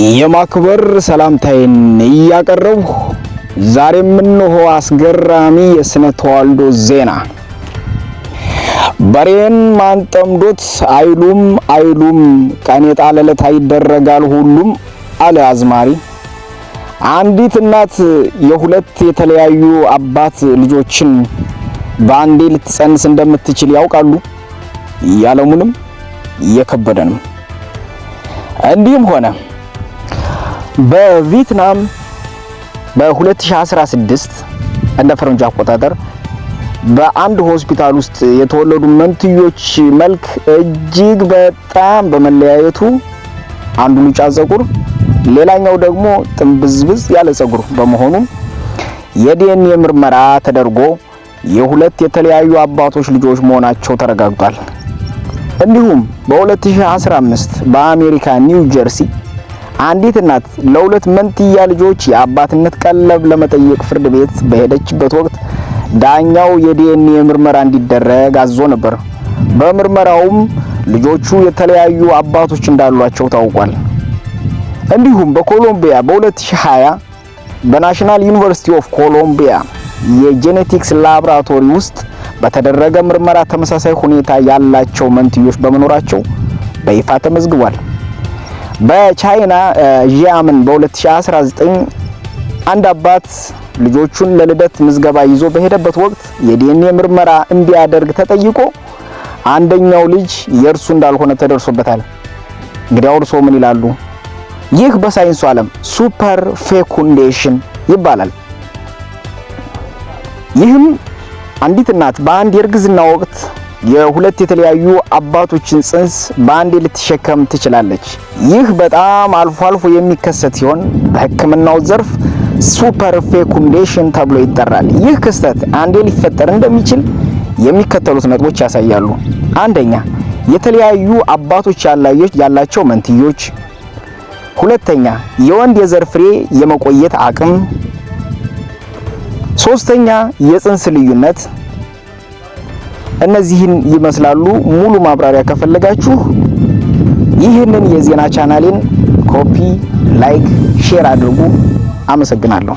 የማክበር ሰላምታዬን እያቀረብሁ ዛሬም እነሆ አስገራሚ የስነ ተዋልዶ ዜና። በሬን ማን ጠምዶት አይሉም አይሉም፣ ቀን የጣለለት ይደረጋል ሁሉም አለ አዝማሪ። አንዲት እናት የሁለት የተለያዩ አባት ልጆችን በአንዴ ልትጸንስ እንደምትችል ያውቃሉ? ያለሙንም የከበደንም። እንዲህም ሆነ። በቪየትናም በ2016 እንደ ፈረንጅ አቆጣጠር በአንድ ሆስፒታል ውስጥ የተወለዱ መንትዮች መልክ እጅግ በጣም በመለያየቱ አንዱ ሉጫ ፀጉር፣ ሌላኛው ደግሞ ጥንብዝብዝ ያለ ፀጉር በመሆኑ የዲኤንኤ ምርመራ ተደርጎ የሁለት የተለያዩ አባቶች ልጆች መሆናቸው ተረጋግጧል። እንዲሁም በ2015 በአሜሪካ ኒው ጀርሲ አንዲት እናት ለሁለት መንትያ ልጆች የአባትነት ቀለብ ለመጠየቅ ፍርድ ቤት በሄደችበት ወቅት ዳኛው የዲኤንኤ ምርመራ እንዲደረግ አዞ ነበር። በምርመራውም ልጆቹ የተለያዩ አባቶች እንዳሏቸው ታውቋል። እንዲሁም በኮሎምቢያ በ2020 በ National University of Colombia የ genetics ላብራቶሪ ውስጥ በተደረገ ምርመራ ተመሳሳይ ሁኔታ ያላቸው መንትዮች በመኖራቸው በይፋ ተመዝግቧል። በቻይና ዢያመን በ2019 አንድ አባት ልጆቹን ለልደት ምዝገባ ይዞ በሄደበት ወቅት የዲኤንኤ ምርመራ እንዲያደርግ ተጠይቆ አንደኛው ልጅ የእርሱ እንዳልሆነ ተደርሶበታል። እንግዲያው እርሶ ምን ይላሉ? ይህ በሳይንሱ ዓለም super fecundation ይባላል። ይህም አንዲት እናት በአንድ የእርግዝና ወቅት የሁለት የተለያዩ አባቶችን ጽንስ በአንዴ ልትሸከም ትችላለች። ይህ በጣም አልፎ አልፎ የሚከሰት ሲሆን በሕክምናው ዘርፍ super fecundation ተብሎ ይጠራል። ይህ ክስተት አንዴ ሊፈጠር እንደሚችል የሚከተሉት ነጥቦች ያሳያሉ። አንደኛ፣ የተለያዩ አባቶች ያላቸው መንትዮች። ሁለተኛ፣ የወንድ የዘር ፍሬ የመቆየት አቅም። ሶስተኛ፣ የጽንስ ልዩነት። እነዚህን ይመስላሉ። ሙሉ ማብራሪያ ከፈለጋችሁ ይህንን የዜና ቻናሌን copy፣ like፣ share አድርጉ። አመሰግናለሁ።